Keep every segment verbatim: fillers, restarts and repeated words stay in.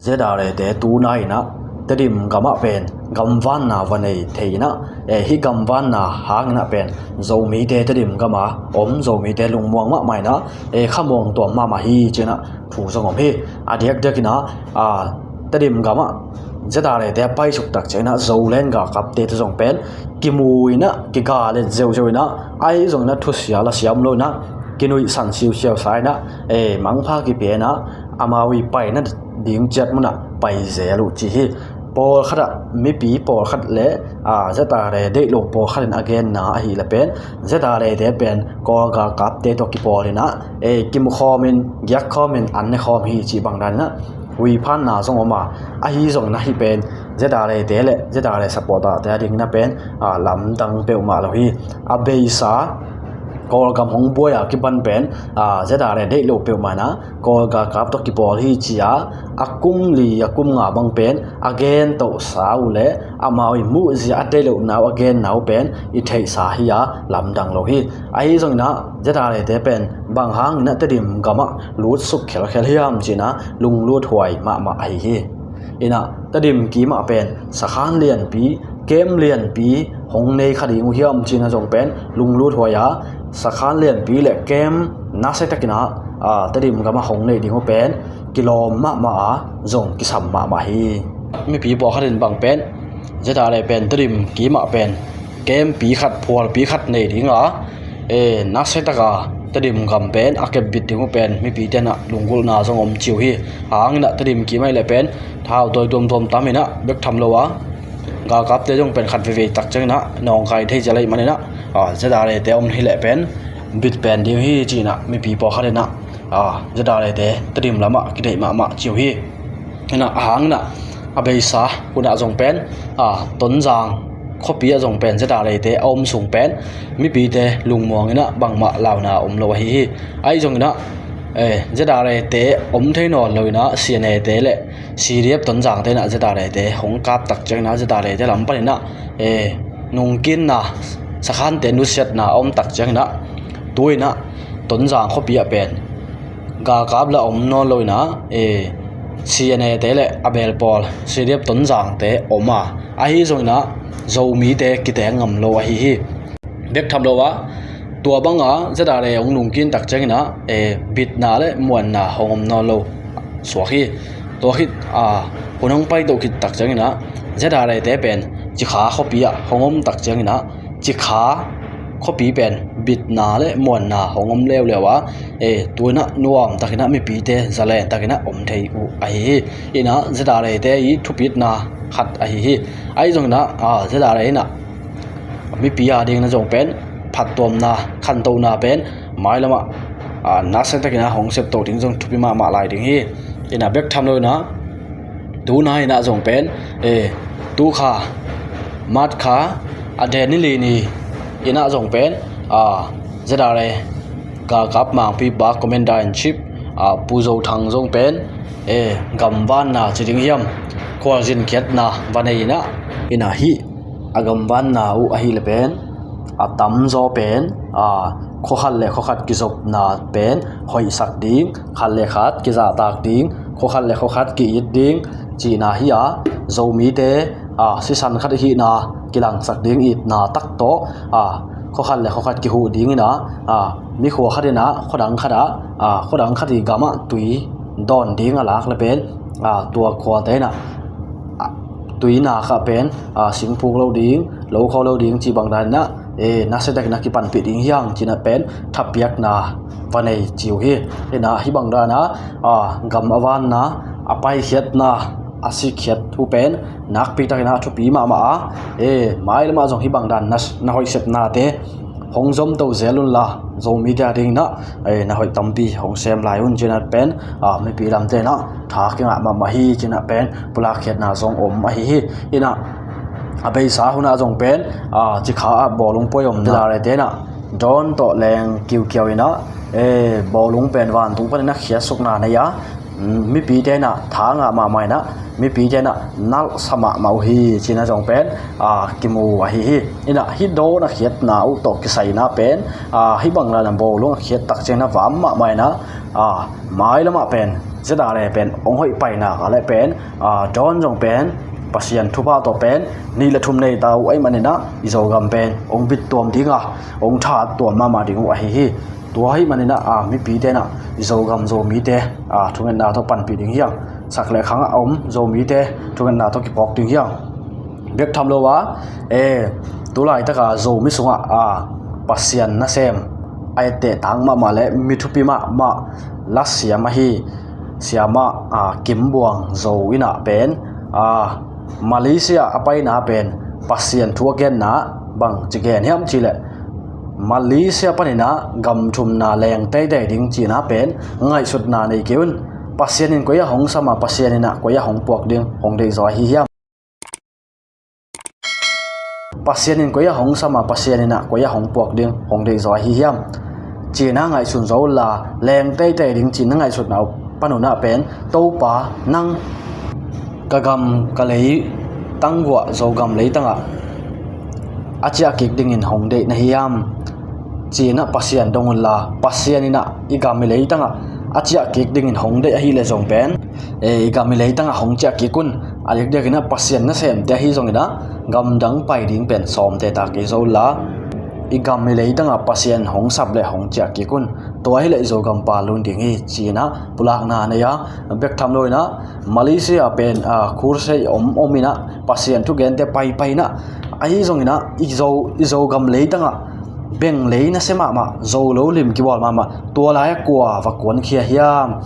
ZRA te tuna inah Tedim gamah pen gamvanna va nei thei inah, eh, hih gamvanna hang inah pen Zomite Tedim gama om Zomite lungmuang mahmah inah, eh, khamuang tuam mahmah hi ci inah thu zong om hi. A diakdiak inah, ah, Tedim gamah ZRA te a paisuk tak ciang inah Zoland galkapte te zong pen kimu inah kiga let zeuhzeuh inah, ahi zong inah thusia la siam lo inah kinuihsan siusiau sa inah, eh, mangpha kipia inah amau i paina ding ciat munah pai zel uh ci hi. Pawlkhatah mipi pawlkhat le, ah, ZRA deih lo pawlkhat in a genna ahih le pen ZRA te pen Kawl galkapte tawh kipawl inah, eh, kimukhawm in giakkhawm in an nekhawm hi cih bang dan inah huiphanna zong om a, ahi zong inah hih pen ZRA te le ZRA supporter te a ding inah pen, ah, lamdang peuhmah lo hi. A beisa Kawlgam hong buai a kipan pen, ah, ZRA deih lo peuhmah inah Kawl galkap tawh kipawl hi ci a, a kum li a kum nga bang pen a gen tohsa uh le amau i muhzia a deih lohna uh a genna uh pen i theihsa hi a, lamdang lo hi. Ahi zong inah ZRA te pen bang hang inah Tedim gamah lutsuk khelkhel hiam ci inah lunglut huai mahmah ahi hi. Inah Tedim kimah pen sakhan lianpi, kem lianpi hong nei kha ding uh hiam ci inah zong pen lunglut huai a, sakhan lianpi le kem nasia tak inah, ah, Tedim gamah hong neih ding uh pen kilawm mahmah a, zong kisam mahmah hi. Mipi pawlkhat in bang pen ZRA pen Tedim kimah pen kempi khat, phualpi khat nei ding a, eh, nasia tak a Tedim gam pen a kepbit ding uh pen mipite inah lunggulhna zong om ci uh hi. Hang inah Tedim kimah i le pen thau tawi tuamtuam tam inah bek tham lo a, galkapte zong pen khat veivei tak ciang inah nawngkai thei zel ahih man inah, ah, ZRA te om hi le pen bit pen ding hi ci inah mipi pawlkhat inah, ah, ZRA te Tedim lamah kideih mahmah ci uh hi. Inah a hang inah a beisa hun ah zong pen, ah, Tonzang khuapi ah zong pen ZRA te a om sung pen mipite lungmuang inah bangmah launa om lo ahi hi. Ahi zong inah, eh, ZRA te om thei nawn lo inah CNA te le CDF Tonzang te inah ZRA te hong kap tak ciang inah ZRA te lam pan inah, eh, nungkinna, sakhante nusiatna a om tak ciang inah tu inah Tonzang khuapi ah pen galkap la om nawn lo inah, eh, CNA te le a belpawl CDF Tonzang te om a, ahi zong inah Zomite kiteng ngam lo ahi hi. Bek tham lo a, tua banga ZRA hong nungkin tak ciang inah, eh, bitna le muanna hong om nawn lo suak hi. Tua khit, ah, hun hong paito khit tak ciang inah ZRA te pen Cikha khuapi ah hong om tak ciang inah Cikha khuapi pen bitna le muanna hong om leuleu a, eh, tu inah nuam tak inah mipite zalen tak inah om thei uh ahi hi. Inah ZRA te i thupitna khat ahi hi. Ahi zong inah, ah, ZRA inah mipi a ding inah zong pen phattuamna, khantohna pen mailam ah, ah, nasia tak inah hong septo ding zong thupi mahmah lai ding hi. Inah bek tham lo inah tuna inah zong pen, eh, tukha, March kha a den ni li ni inah zong pen, ah, ZRA galkap mangpi ba Commander in Chief, ah, Pu Zo Thang zong pen, eh, gamvanna ci ding hiam, khualzin khiatna va nei inah, inah hih a gamvanna uh ahih le pen a tamzaw pen, ah, khuakhat le khuakhat kizopna pen hoihsak ding, khat le khat kizahtak ding, khuakhat le khuakhat ki-it ding cihna hi a, Zomite, ah, sisan khat i hihna kilangsak ding itna tak tawh, ah, khuakhat le khuakhat kihuh ding inah, ah, mikhua khat inah khuadang khat ah, ah, khuadang khat i gamah tui dawn ding a lak le pen, ah, tua khuate inah, ah, tuina kha pen, ah, singphuk lo ding, lo kho lo ding cih bang dan inah, eh, nasia tak inah kipanpih ding hi hang ci inah pen thapiakna va nei ci uh hi. Inah hih bang dan a, ah, gam a vanna, a paikhiatna, a sikkhiat uh pen nakpi tak inah a thupi mahmah a, eh, mailam ah zong hih bang dan na, na hoih sepnate hong zomto zel unla, Zomite a ding inah, eh, na hoih tampi hong sem lai un ci inah pen, ah, mipi lamte inah tha kingah mahmah hi ci inah pen pulakkhiatna zong om ahi hi. Inah a beisa hun ah zong pen, ah, Cikha ah bawlung puai om ZRA te inah drone tawh leng kiukiau inah, eh, bawlung pen vantung pan inah khiatsukna nei a, mipite in ah tha ngah mahmah in ah, mipite in ah nalhsa mahmah uh hi, ci-in ah zong pen, a, kimu ahi hi. In ah hih dawn a khiatna uh tawh kisai in ah pen, a, hih bang dan a bawlung a khiat tak ciangin ah vam mahmah in ah, a, mailam ah pen Z R A pen hong hoih pai nak leh pen, a, dawn zong pen Pasian thupha tawh pen nih le thum nei ta uh ahih manin ah i Zogam pen hong bit tuam ding a, hong tha tuam mahmah ding uh ahi hi. Tua ahih manin ah, a, mipite in ah i Zogam Zomite, a, thungetna tawh panpih ding hi hang. Sak le khang a om Zomite thungetna tawh kiphawk ding hi hang. Bek tham lo a, e, tu laitak a Zomi sungah, a, Pasian nasem a etteh tang mahmah le mi thupi mahmah lasiam ahi Siamah, a, Kim Buang Zo in ah pen, a, Malaysia a paina pen Pasian thu a genna bangci gen hiam cih leh, Malaysia panin ah gam thumna leng teitei ding cihna pen ngaihsutna nei kei un. Pasian in koi ah hong sam a, Pasian in ah koi ah hong puak ding hong deih zaw ahi hiam? Pasian in koi ah hong sam a, Pasian in ah koi ah hong puak ding hong deih zaw ahi hiam? Cihna ngaihsun zo un la, leng teitei ding cihna ngaihsutna uh pan un ah pen, Topa, nang ka gam ka lei tangguah Zogam leitangah a ciah kik dingin hong deih na hi hiam? Ci-in ah Pasian dong un la, Pasian in ah i gam i leitangah a ciah kik dingin hong deih ahih leh zong pen, e, i gam i leitangah hong ciah kik un. A dikdiakin ah Pasian nasemte ahi zongin ah gamdang pai ding pen sawmte ta kei zo un la, i gam i leitangah Pasian hong sap le hong ciah kik un. Tua ahih leh i Zogam pal lun ding hi, ci-in ah pulakna nei a, bek tham lo in ah Malaysia pen, a, crusade om om in ah Pasian thugente paipai in ah, ahi zongin ah i Zo, i Zogam leitangah beng lei nasia mahmah, Zo lo lim kibawl mahmah, tua lai-ah kua va kuankhia hiam?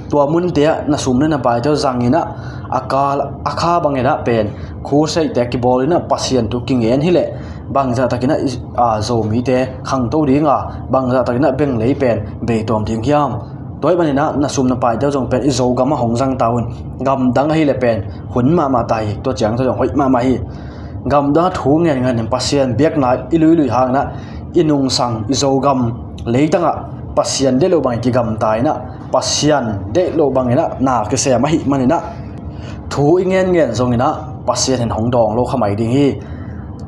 Tua munte ah na sum le na paite uh zang in ah, a kal a kha bangin ah pen crusade-te kibawl in ah Pasian thu kingen hi leh, bangzah takin ah i, a, Zomite khangto ding a, bangzah takin ah beng lei pen bei tuam ding hiam? Tua ahih manin ah na sum na paite uh zong pen i Zogam ah hong zang ta un. Gamdang ahih leh pen hun mahmah ta hi, tua ciang tua zong hoih mahmah hi. Gamdang ah thu ngenngen in Pasian biakna i luilui hangin ah i nungsang i Zogam leitangah Pasian deih loh bangin kigamta in ah, Pasian deih loh bangin ah na kisem ahih manin ah thu i ngenngen zongin ah Pasian in hong dawng lo kha mai ding hi.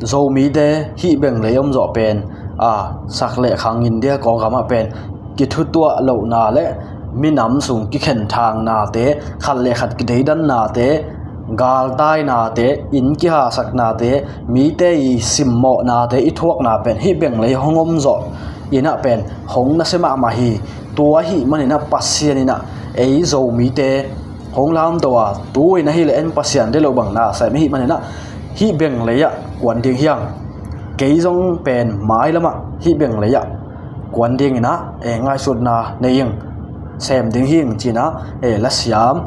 Zomite hih beng lei om zawh pen, a, sak le khang India Kawlgam ah pen kithutuah lohna le minam sung kikhenthangnate, khat le khat kideidannate, galtainate, inn kihasaknate, mite i simmawhnate i thuakna pen hih beng lei hong om zawh in ah pen hong nasia mahmah hi. Tua ahih manin ah Pasian in ah ei Zomite hong lamto a, tu-in ahih leh en Pasian deih loh bang na sem ahih manin ah hih beng lei ah kuan ding hi hang. Kei zong pen mailam ah hih beng lei ah kuan dingin ah, e, ngaihsutna nei ing, sem ding hi ing, ci-in ah, e, lasiam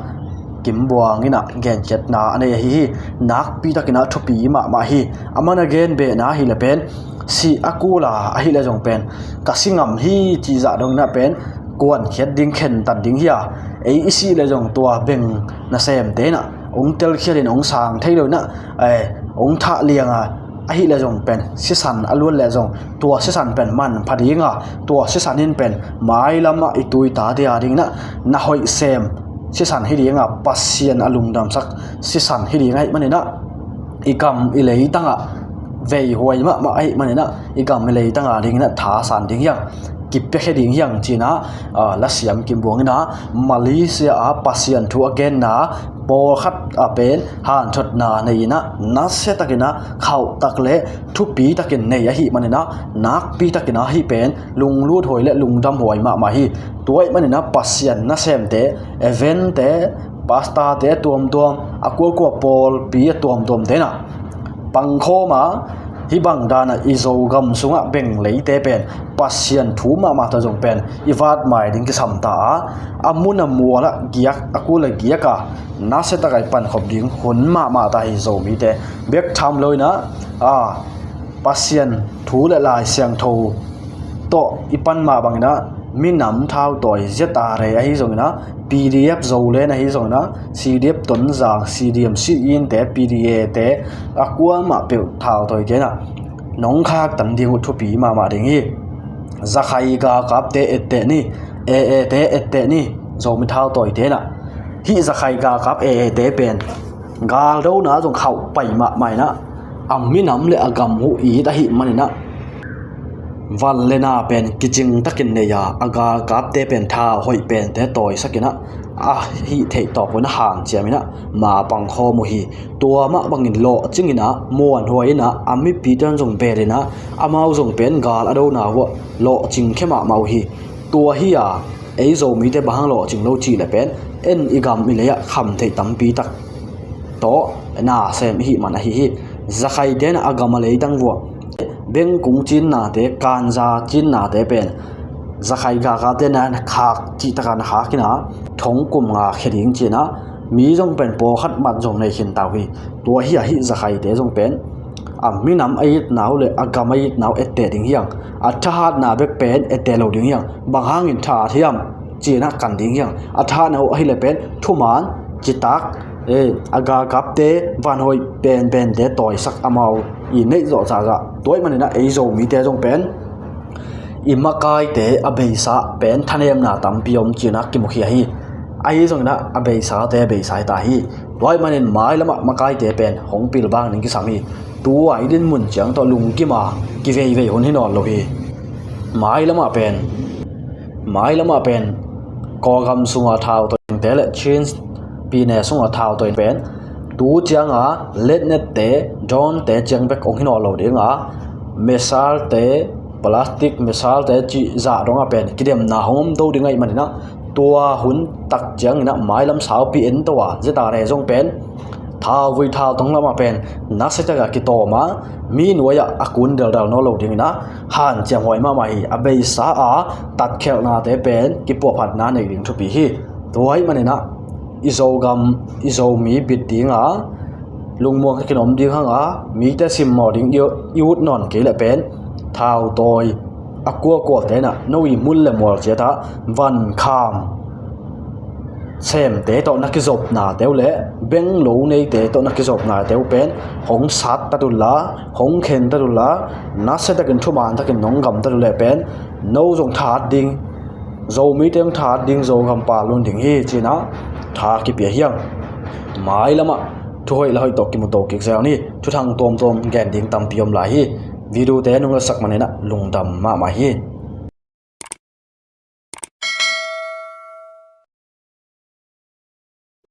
Kim Buang in ah genkhiatna a nei ahi hi. Nakpi takin ah thupi mahmah hi. Aman a gen behna ahih leh pen, sih a kul a ahih leh zong pen ka si ngam hi cih zah dongin ah pen kuankhiat ding, khentat ding hi a, ei i sih leh zong tua beng nasemte in ah hong telkhialin hong sang thei lo in ah, e, hong thah liang a, ahih leh zong pen sisan a luat leh zong tua sisan pen manpha ding a, tua sisan in pen mailam ah i tu i tate a dingin ah na hoih sem sisan hi ding a, Pasian a lungdamsak sisan hi ding ahih manin ah, i gam i leitangah veihuai mahmah ahih manin ah, i gam i leitang a dingin ah thasan ding hi hang, kipiakhia ding hi hang, ci-in ah, a, lasiam Kim Buang in ah Malaysia a Pasian thu a genna pawlkhat ah pen hanthotna nei in ah, nasia takin ah khauh tak le thupi takin nei ahih manin ah, nakpi takin ah hih pen lunglut huai le lungdam huai mahmah hi. Tua ahih manin ah Pasian nasemte, evangelist-te, pastor-te a tuamtuam, a kuakua pawlpi a tuamtuamte in ah pangkhawm a, hih bang dan a i Zogam sungah beng leite pen Pasian thu mahmah tawh zong pen i vat mai ding kisam ta a, a mun a mual ah giak, a kul a giak a, nasia tak a i pankhop ding hun mahmah ta hi. Zomite bek tham lo in ah, a, Pasian thu le Lai Siangtho tawh i pan mah bangin ah, minam thautawi Z R A ahi zongin ah, P D F Zoland ahi zongin ah, C D F Tonzang, C D M Siyin te, P D A te, a kuamah peuh thautawite in ah nong khaktan ding uh thupi mahmah ding hi. Zakhai galkapte etteh ni, A A te etteh ni, Zomi thautawite in ah. Hih Zakhai galkap e e te pen galdona zong khauh pai mahmah in ah, a minam le a gam uh it ahih manin ah, van le na pen kicing takin nei a, a galkapte pen thau hoih pente tawisak in ah, a hih theih tawp un a hanciam in ah, ma pangkhawm uh hi. Tua mah bangin lawhcing in ah, muanhuai in ah, a mipite zong bel in ah, amau zong pen gal a dona uh ah lawhcing khia mahmah uh hi. Tua hi a, ei Zomite bang hang lawhcing lo cih le pen, en i gam i lei ah kham theih tampi tak tawh na sem i hih man ahi hi. Zakhaite in ah a gam a lei tang uh ah bengkung cinnate, kanja cinnate pen Zakhai galkapte na khak cih takin a khak in ah, thong kum nga khia ding ci in ah, mi zong pen pawlkhat mat zong nei khin ta uh hi. Tua hi a, hih Zakhaite zong pen a minam a itna uh le a gam a itna uh etteh ding hi hang. A thahatna bek pen etteh lo ding hi hang. Bang hangin thahat hiam ci in ah kan ding hi hang. A thahatna uh ahih le pen thuman citak, eh, a galkapte van hoih penpente tawisak amau i neih zawh zahzah. Tua ahih manin ah ei Zomite zong pen i makaite a beisa pen thanemna tampi om ci in ah kimukhia hi. Ahi zongin ah a beisate a beisa hi ta hi. Tua ahih manin mailam ah makaite pen hong pilvang ding kisam hi. Tua i dinmun ciang tawh lungkim a kiveivei hun hi nawn lo hi. Mailam ah pen, mailam ah pen Kawlgam sunga thautawi dingte le Chin pyine sunga thautawi pen tu cianga letnette, dronete ciang bek hong hi nawn lo ding a, missilte, plastic missilte cih zah dong ah pen kidemna hong om do ding ahih manin ah, tua hun tak ciangin ah mailam saupi en to a, ZRA zong pen thauvui thautang lamah pen nasia tak a kitawm a, mi nuai ah a kun deldal nawn lo dingin ah hanciam huai mahmah hi. A beisa a tatkhelhnate pen kipuahphatna nei ding thupi hi. Tua ahih manin ah i Zogam, i Zomi bit ding a, lungmuang takin om ding hang a, mite simmawh ding i, i ut nawn kei leh pen thautawi a kuakuate in ah no i mun le mual ciat ah vankham semte tawh na kizopnate uh le benglo neite tawh na kizopnate uh pen hong sat tat unla, hong khen tat unla, nasia takin thuman takin nong gamtat uh leh pen no zong thahat ding, Zomite hong thahat ding, Zogam pal lun ding hi ci in ah tha kipia hi hang. Mailam ah thu hoih la hoih tawh kimu to kik zel ni. Thuthang tuamtuam gen ding tampi om lai hi. Videote nong lasak manin ah lungdam mahmah hi.